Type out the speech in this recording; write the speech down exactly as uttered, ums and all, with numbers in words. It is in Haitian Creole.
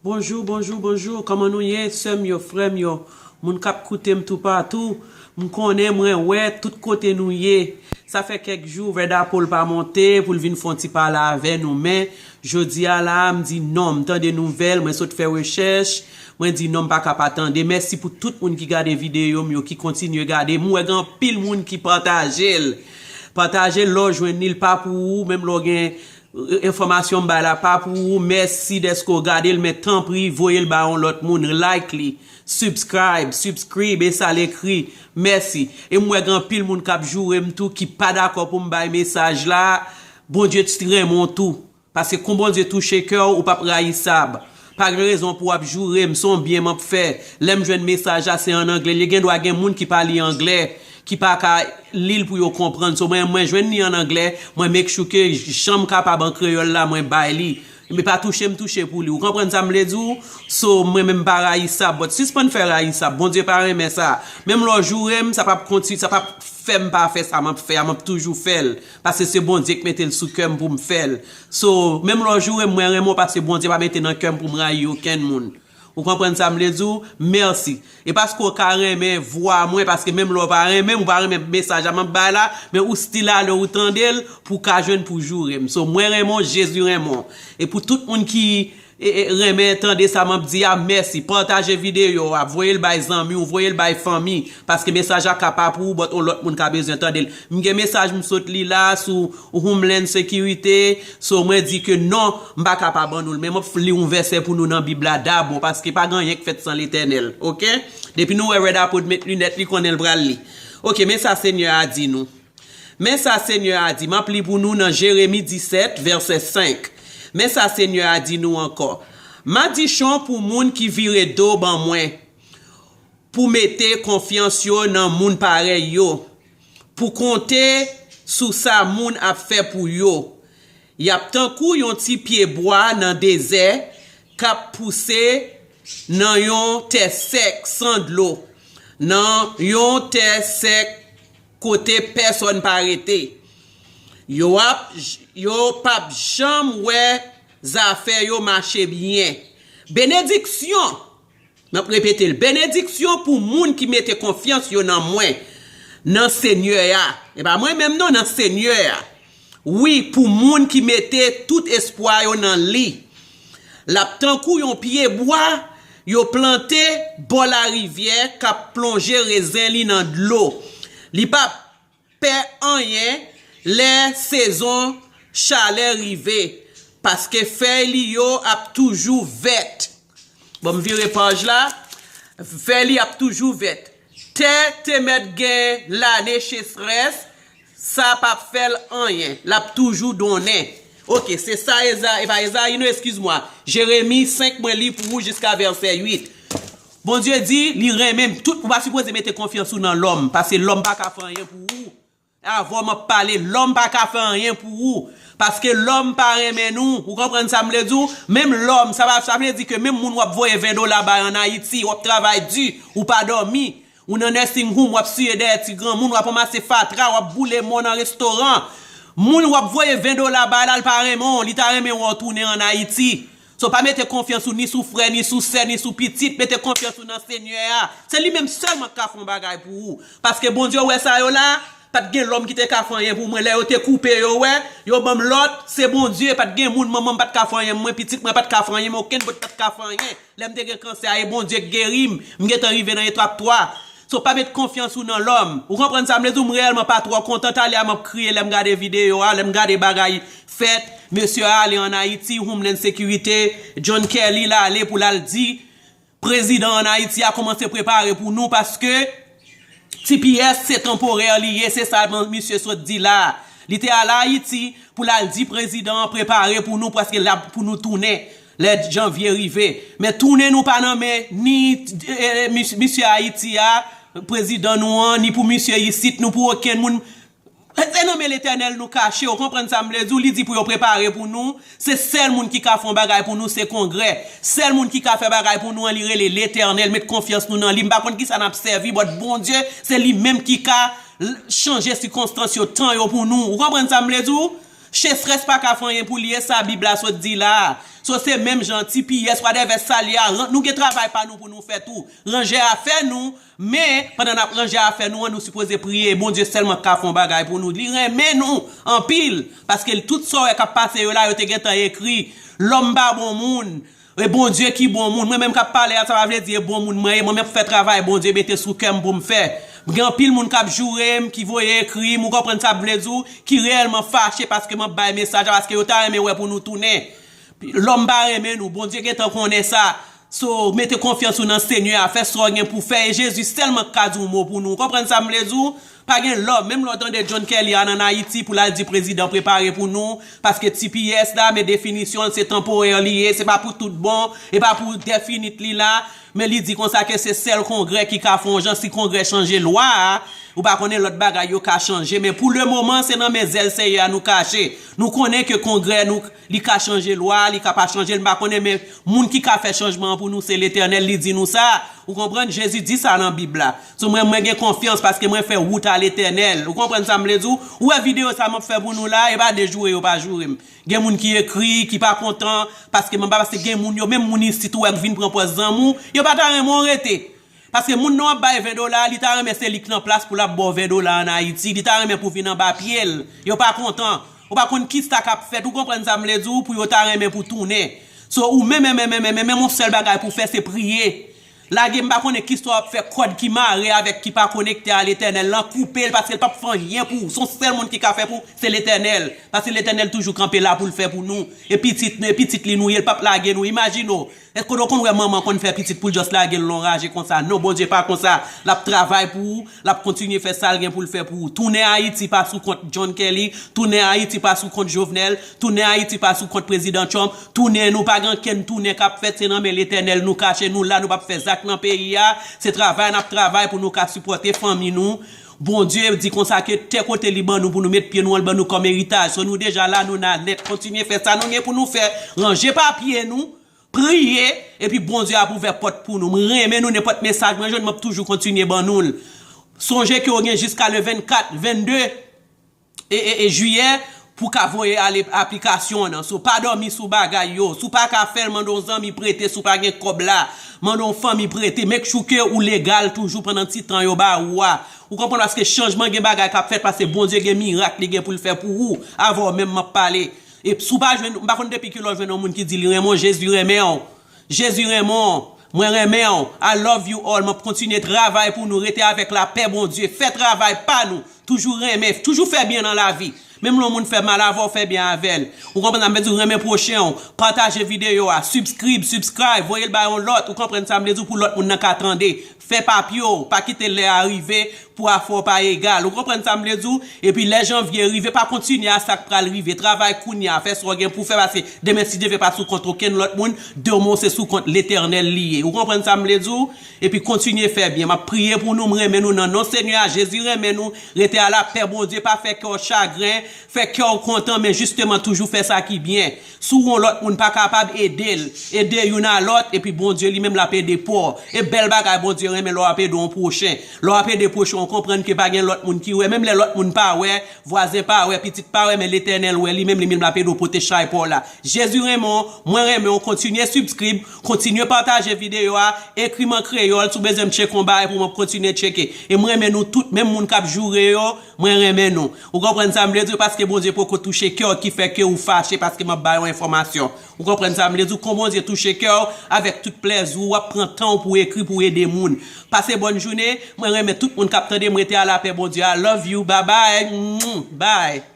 Bonjou, bonjou, bonjou. Kòman nou ye, sè m yo, frè m yo, moun k ap koute m toupatou? M konnen, mwen wè, tout kote nou ye. Sa fè kèk jou, Red Apple pa monte pou l vin fè yon ti pale avè nou, men jodi a la, m di non, m tande nouvèl, mwen sot fè rechèch, mwen di non, m pa ka pa tande. Mèsi pou tout moun ki gade videyo m yo, ki kontinye gade. M wè gen anpil moun ki pataje l. Pataje l, lè w jwenn li, l pa pou ou, menm lè w gen Enfòmasyon m bay la pa pou ou. Mèsi dèske w gade l, men tanpri, voye l ba yon lòt moun. Like li, subscribe, subscribe, e sa l ekri. Mèsi. E m wè gen anpil moun k ap joure m tou, ki pa dakò pou m bay mesaj la. Bondye t-, renmen w tou. Paske kon Bondye touche kè w, ou p ap rayisab. Pa gen rezon pou w ap joure m, se yon byen m ap fè. Lè m jwenn mesaj la, se ann anglè. Li gen dwa gen moun ki pa li anglè, ki pa ka li l pou yo konprann. So, mwen, mwen jwenn li ann anglè, mwen make sure ke jan m kapab an kreyòl la, mwen bay li. Men pa touche m touche pou li. Ou konprann sa m vle di w? So, mwen menm m pa rayisab, but sispann fè rayisab. Bondye pa renmen sa. Menm lè w joure m, sa p ap konti-, sa p ap fè m pa fè sa m ap fè a, m ap toujou fè l. Paske se Bondye k mete l sou kè m pou m fè l. So, menm lè w joure m, mwen renmen w paske Bondye pa mete nan kè m pou m rayi okenn moun. Ou konprann sa m vle di w? Mèsi. E paske w ka renmen vwa mwen, paske menm lè w pa renmen m, ou pa renmen mesaj la m ap bay la, men ou still ale ou tande l pou w ka jwenn pou joure m. So, mwen renmen w, Jezi renmen w. E pou tout moun ki e, e, renmen tande sa m ap di a, mèsi. Pataje videyo a, voye l bay zanmi w, voye l bay fanmi, paske mesaj la ka pa pou ou, but yon lòt moun ka bezwen tande l. M gen mesaj m sot li la sou Homeland Security, so mwen di ke non, m pa ka pa ban nou l. Men m ap li yon vèsè pou nou nan Bib la dabò, paske pa gen anyen k fèt san Letènèl, oke? Depi nou wè Red Apple met linèt li, konnen l pral li. Oke, men sa Senyè a di nou. Men sa Senyè a di, m ap li pou nou nan Jeremi disèt, vèsè senk. Men sa Senyè a di nou ankò. Madichon pou moun ki vire do ban mwen, pou mete konfyans yo nan moun parèy yo, pou konte sou sa moun ap fè pou yo. Y ap tankou yon ti pye bwa nan dezè k ap pouse nan yon tè sèk, san dlo, nan yon tè sèk kote pèsòn pa rete. Yo ap, yo p ap janm wè zafè yo mache byen. Benediksyon! M ap repete l. Benediksyon pou moun ki mete konfyans yo nan mwen, nan Senyè a. E pa mwen menm non, nan Senyè a. Wi, pou moun ki mete tout espwa yo nan li. L ap tankou yon pye bwa yo plante bò larivyè k ap plonje rezen li nan dlo. Li p ap pè anyen lè sezon chalè rive, paske fèy li yo ap toujou vèt. Bon, m vire paj la. Fèy li ap toujou vèt. Tè te mèt gen lane sechrès, sa p ap fè l anyen. L ap toujou donnen. Oke, se sa Eza-, e pa Ezayi non, eskiz mwa. Jeremi senk, mwen li pou ou jiska vèsè uit. Bondye di, li renmen m. Tout, ou pa sipoze mete konfyans ou nan lòm, paske lòm pa ka fè anyen pou ou. Avè w m ap pale, lòm pa ka fè anyen pou ou. Paske lòm pa renmen nou. Ou konprann sa m vle di w? Menm lòm, sa pa, sa vle di ke menm moun w ap voye ven dola bay ann Ayiti, w ap travay di, ou pa dòmi. Ou nan nursing home, w ap siye dèyè ti granmoun, w ap ranmase fatra, w ap boule mò nan restoran. Moun w ap voye ven dola bay la, l pa renmen w, li ta renmen wè w tounen ann Ayiti. So, pa mete konfyans ou ni sou frè, ni sou sè, ni sou pitit, mete konfyans ou nan Senyè a. Se li menm sèlman k ka fè yon bagay pou ou. Paske Bondye wè sa yo la, pa t gen lòm ki te ka fè anyen pou mwen. Lè yo te koupe yo, wè, yo ban m lòt, se Bondye, pa t gen moun, manman m pa t ka fè anyen, mwen pitit mwen pa t ka fè anyen, men okenn bòt pa t ka fè anyen. Lè m te gen kansè a, e Bondye k geri m. M gentan rive nan etap twa. So, pa met konfyans ou nan lòm. Ou konprann sa m vle di w? M reyèlman pa twò kontan. Talè a m ap kriye lè m gade videyo a, lè m gade bagay fèt. Mesye a ale ann Ayiti, Homeland Security, John Kelly l ale pou l al di prezidan ann Ayiti a kòmanse prepare pou nou, paske T P S se tanporè li ye, se sa misye sot di la. Li te al Ayiti pou l al di prezidan an prepare pou nou, paske l ap pou nou tounen lè janvye rive. Men tounen nou pa nan men ni, eh, mis-, misye Ayiti a, prezidan nou an, ni pou misye isit, nou pou okenn moun. Se nan men Letènèl nou kache, ou konprann sa m vle di w? Li di pou yo prepare pou nou. Se sèl moun ki ka fè yon bagay pou nou, se Kongrè. Sèl moun ki ka fè bagay pou nou an, li rele Letènèl. Met konfyans nou nan li. M pa konn kisa n ap sèvi, but Bondye, se li menm ki ka l-, chanje sikonstans yo, tan yo pou nou. Ou konprann sa m vle di w? Sécheresse pa ka fè anyen pou li, e sa Bib la sot di la. So, se menm jan, T P S, whatever sa li a, ran- nou gen travay pa nou pou nou fè tou. Ranje afè nou, men pandan n ap ranje afè nou an, nou sipoze priye. Bondye sèlman ka fè yon bagay pou nou. Li renmen nou anpil, paske tout sa w wè k ap pase yo la, yo te gentan ekri. Lòm pa bon moun. E Bondye ki bon moun. Mwen menm k ap pale a, sa pa vle di e bon moun mwen ye. Mwen menm fè travay Bondye mete sou kè m pou m fè. Gen anpil moun k ap joure m, ki voye ekri m, ou konprann sa m vle di w, ki reyèlman fache paske m ap bay mesaj la, paske yo ta renmen wè pou nou tounen. Lòm pa renmen nou, Bondye gentan konnen sa. So, mete konfyans ou nan Senyè a, fè sa w gen pou fè, e Jezi sèlman k ka di yon mo pou nou. Ou konprann sa m vle di w? Pa gen lòm. Menm lè w tande John Kelly al ann Ayiti pou l al di prezidan prepare pou nou, paske T P S la, men definisyon l, se tanporè li ye, se pa pou tout bon, e pa pou definit li la, men li di konsa ke se sèl kongrè ki ka fè yon jan, si kongrè chanje lwa a, ou pa konnen lòt bagay yo ka chanje, men pou le moman, se nan men zèl Seyè a nou kache. Nou konnen ke kongrè nou, li ka chanje lwa, li ka pa chanje l, m pa konnen, men moun ki ka fè chanjman an pou nou, se Letènèl, li di nou sa. Ou konprann? Jezi di sa nan Bib la. So, mwen, mwen gen konfyans paske mwen fè wout a Letènèl. Ou konprann sa m vle di w? Ou wè videyo sa m ap fè pou nou la, e pa de joure yo pa joure m. Gen moun ki ekri, ki pa kontan, paske mwen pa, paske gen moun yo, menm moun isit ou wè k vin pran pòz zanmi w, yo pa ta renmen w rete. Paske moun nan w ap bay ven dola, li ta renmen se li k nan plas pou l ap ba w ven dola ann Ayiti. Li ta renmen pou w vin anba pye l. Yo pa kontan. Ou pa konn kisa k ap fèt. Ou konprann sa m vle di w? Pou yo ta renmen pou tounen. So, ou menm, menm, menm, menm, menm, menm yon sèl bagay pou w fè, se priye. Lage, m pa konnen kisa w ap fè, kòd ki mare avèk ki pa konekte a Letènèl lan, koupe l, paske l p ap fè anyen pou ou. Se yon sèl moun ki ka fè pou ou, se Letènèl. Paske Letènèl toujou kanpe la pou l fè pou nou. E pitit nou, e pitit li nou ye, l p ap lage nou. Imajine w, èske w konn wè manman konn fè pitit pou l just lage l nan yon raje konsa? Non, Bondye pa konsa. L ap travay pou ou, l ap kontinye fè sa l gen pou l fè pou ou. Tounen Ayiti pa sou kont John Kelly, tounen Ayiti pa sou kont Jovenel, tounen Ayiti pa sou kont Prezidan Trump, tounen nou pa gen ankenn tounen k ap fèt, se nan men Letènèl nou kache, nou la, nou p ap fè zak nan peyi a, se travay n ap travay pou nou ka sipòte fanmi nou. Bondye di konsa ke tè kote li ban nou pou nou met pye nou an, l ban nou kòm eritaj. So nou deja la, nou nan nèt, kontinye fè sa nou gen pou nou fè, ranje papye nou, priye, epi Bondye ap ouvè pòt pou nou. M renmen nou, nenpòt mesaj mwen jwenn, m ap toujou kontinye ban nou l. Sonje ke w gen jiska le vennkat, vennde e, e, e jiyè pou ka voye ale aplikasyon w nan. So, pa dòmi sou bagay yo. Si w pa ka fè l, mande yon zanmi prete, si w pa gen kòb la, mande yon fanmi prete. Make sure ke ou legal toujou pandan ti tan yo ba ou a. Ou konprann, paske chanjman gen bagay k ap fèt, paske Bondye gen mirak li gen pou l fè pou ou, avè w menm m ap pale. E si w pa jwenn, m pa konn depi kilè w jwenn yon moun ki di li renmen w, Jezi renmen w. Jezi renmen w. Mwen renmen w. I love you all. M ap kontinye travay pou nou. Rete avèk lapè Bondye. Fè travay pa nou. Toujou renmen. Toujou fè byen nan lavi. Menm lè yon moun fè mal avè w, fè byen avè l. Ou konprann sa m vle di w? Renmen pwochen w. Pataje videyo a. Subscribe, subscribe. Voye l bay yon lòt. Ou konprann sa m vle di w? Pou lòt moun nan ka tande. Fè papye w. Pa kite lè a rive pou afè w pa egal. Ou konprann sa m vle di w? Epi lè janvye rive, pa kontinye a sa k pral rive. Travay kounye a, fè sa w gen pou w fè, paske demen, si Dye vle, pa sou kont okenn lòt moun, demen w se sou kont Letènèl li ye. Ou konprann sa m vle di w? Epi kontinye fè byen. M ap priye pou nou, m renmen nou nan non Senyè a. Jezi renmen nou. Rete a lapè Bondye, pa fè kè w chagren, fè kè w kontan, men jisteman toujou fè sa ki byen. Si w wè yon lòt moun pa kapab, ede l. Ede youn a lòt, epi Bondye li menm l ap ede pa w. E bèl bagay Bondye renmen lè w ap ede yon pwochen. Lè w ap ede pwochen w, konprann ke pa gen lòt moun ki wè. Menm lè lòt moun pa wè, vwazen pa wè, pitit pa wè, men Letènèl wè, li menm, li menm l ap ede w pote chay pa w la. Jezi renmen w, mwen renmen w, kontinye sibskrib, kontinye pataje videyo a, ekri m an kreyòl, si w bezwen m tcheke yon bagay pou mwen, kontinye tcheke. E mwen renmen nou tout, menm moun k ap joure yo, mwen renmen nou. Ou konprann sa m vle di w? Paske Bondye poko touche kè w ki fè ke ou fache paske m ap ba yo enfòmasyon. Ou konprann sa m vle di w? Kon Bondye touche kè w avèk tout plèzi w, w ap pran tan w pou w ekri, pou w ede moun. Pase bòn jounen, mwen renmen tout moun k ap tande m, rete a lapè Bondye. I love you, bye bye, bye.